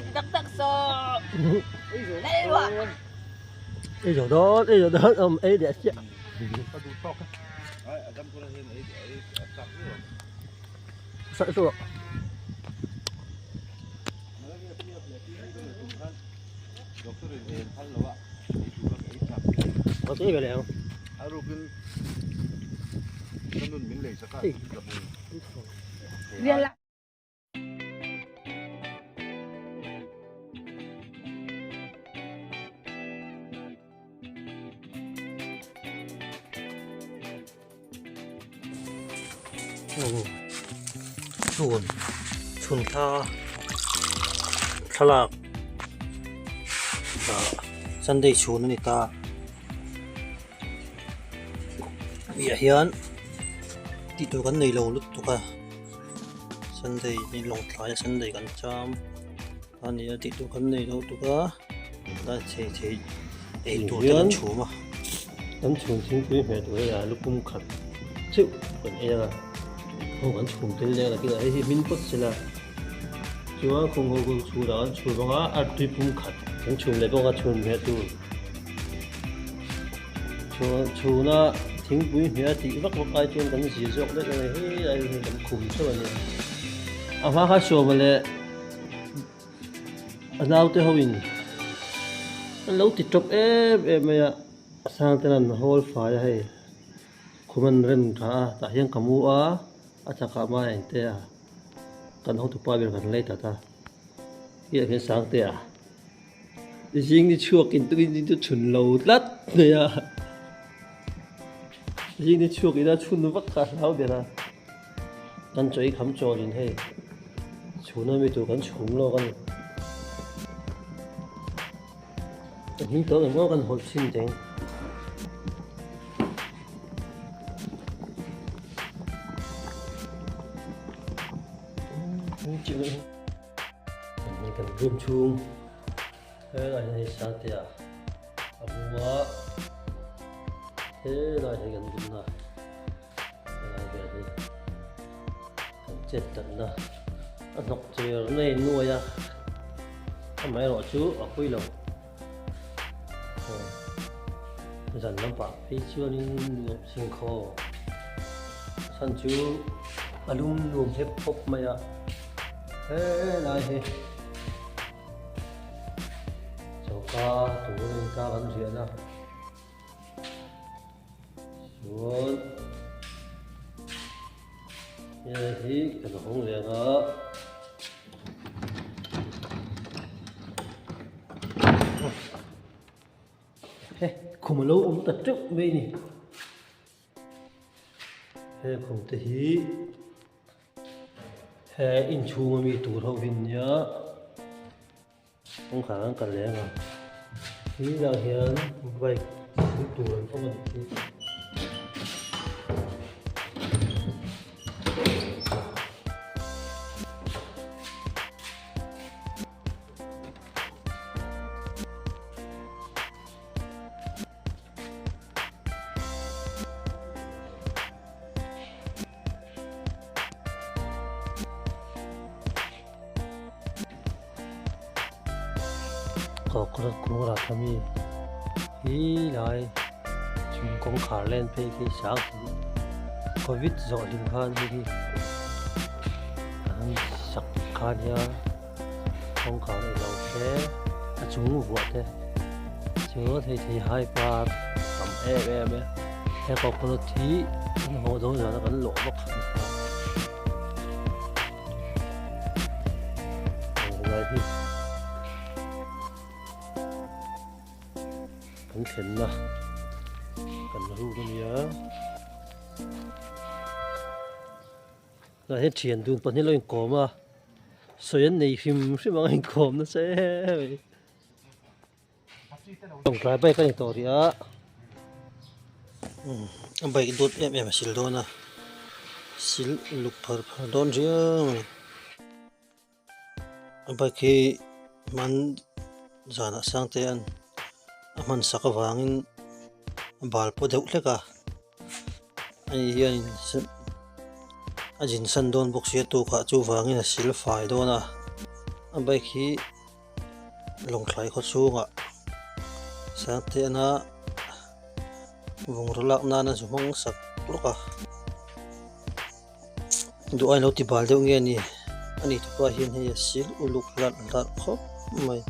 Ti tak tak saw. Lalruah. Ei zo dawn, ei zo dawn, awm ei leh chiah. Sợ chu. Có tí về leh. Rial. Chhun chhun thla thlalak ah sunday chhun a ni ta tih ah hian tih tur kan neilo lutuk a sunday hi lawngtlai a sunday kan cham a ni a tih tur kan nei lo tuk a tlai chei chei ei tur te kan chhum a kan chhum thingpui hmeh tur hei a lupum khat cheuh kan ei a ho kan chhum tel leh a kinah hei hi hmin phawt sela chuan khum ho chu chhunah kan chhum ang a artui pum khat kan chhum leh bawk a chhum hmeh tur chuan chhuna thingpui hmeh a tih vak vak ai chuan kan zir zawk daih a ni helai hi kan khum theuh a ni a hma kha sawma leh. A naute ho in an lo ti tawp em em mai a sang ten an hawl fai a hei khum an rem tha a tah hian ka mu a a chakah mai a inte a kan hotupa ber kan lei ta ta hi ah hian sangte a zing ni chhuak in tukin chu chhun lo tlat mai a zing ni chhuak ina chhun vak kha a hlau ber a. Kan chawi kham chawlin hei chhuna mi tur kan chhum lawk a ni. A hming tawh engmaw kan hawlh chhin teng. Kan room chhung helai hian hei Santea a mu a helai hi kan bunna. Helai vel hi kan chet tlatna a hnawk cher nei nuai a amaherawh chu a pui lo zan lampah phei chuanin nuam singkhaw a chhan chu a lum nuam hlep khawp mai a helai hi choka turin ta kan riahna. Chuan hei hi kan hawng leh ang a he khum a lo awm ta teuh mai a ni he khum te hi he inchhung ami tur ho hi nia. Kawngkhar an kal leh ang a helaiah hian bike hmuh tur an awm a nih hi. Coconut kung rah kha mi hi lai chung kawngkhar len phei khi sang tih covid zawh hlim khan hei hi an sak kha nia kawngkhar ilo te a chung vuah te chuan hei thei hai par tam em em e he coconut hi an haw dawn zan a kan lawh vak a ni ta. Helai hi kan thlenna kan ruk a nia tah hian thian dun pahnih lo inkawm a sawi an nei hrim hrim ang a inkawm nasa em mai tawngtai bike a ni tawh rih a a bike dawt em em a sil dawn a sil luk phar phar dawn riau a ni a bike hi hman zanah sangte an a hman sak avangin a bal paw deuh hlek a hei hianin a zin san dawn bawk sia tukah chuvangin a sil fai dawn a a bike hi. Lawngthlai khaw chhungah Sangteana bungraw lak nana zu hmang sak lawk a duh ain lo ti bal deuh nge ni ani te pawh hian hei a sil uluk hlarh hlarh khawp mai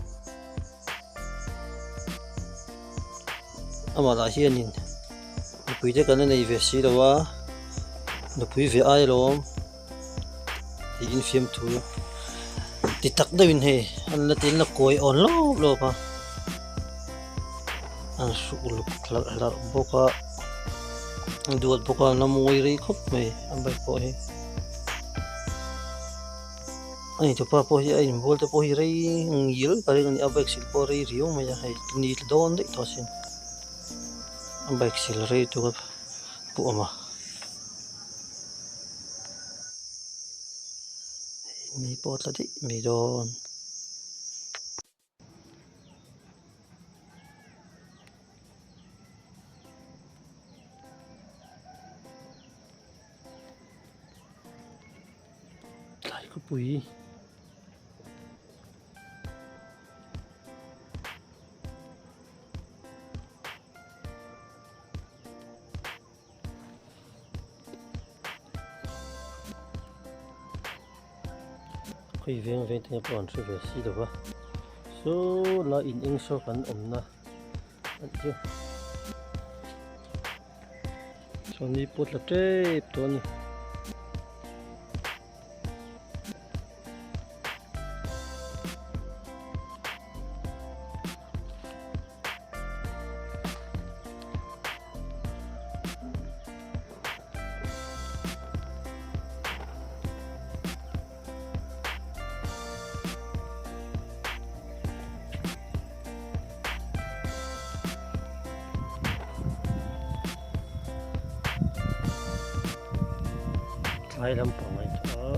amah lah hianin nupui te kan la nei ve si lo a nupui ve ai alawm. Tiin fiamthu ti tak deuhin hei an la tin la kawi awn lawp lawp a an hru uluk hlarh hlarh bawk a an duat bawk a an la mawi rei khawp mai a bike pawh hi a ni tupa pawh hi a inbual te pawh hi rei ngil ka ring a ni a bike sil pawh a rei riau mai a hei ni tla dawn daih tawh asin a bike sil rei tur pawh a awm a. Ni pawh tla daih mai dawn. Tlai khawpui. Khawi veng veng te pawh an hre ve si lo va saw lai in eng saw kan awmna a ni chu chuan ni pawh tla tep tawh a ni. Tlai lampang a inthawh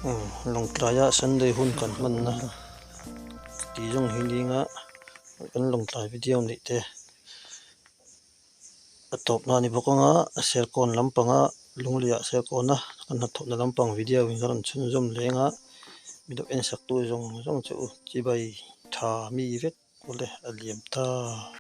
a. Lawngtlaiah Sunday hun kan hmanna tih zawng hi zinga kan lawngtlai video neih te a tawpna a ni bawk anga Serkawn lampanga Lungleiah Serkawna kan hnathawhna lampang video in ka rawn chhunzawm leng a mi deuh en sak tu zawng zawng chu chibai tha mi vek awle a liam ta.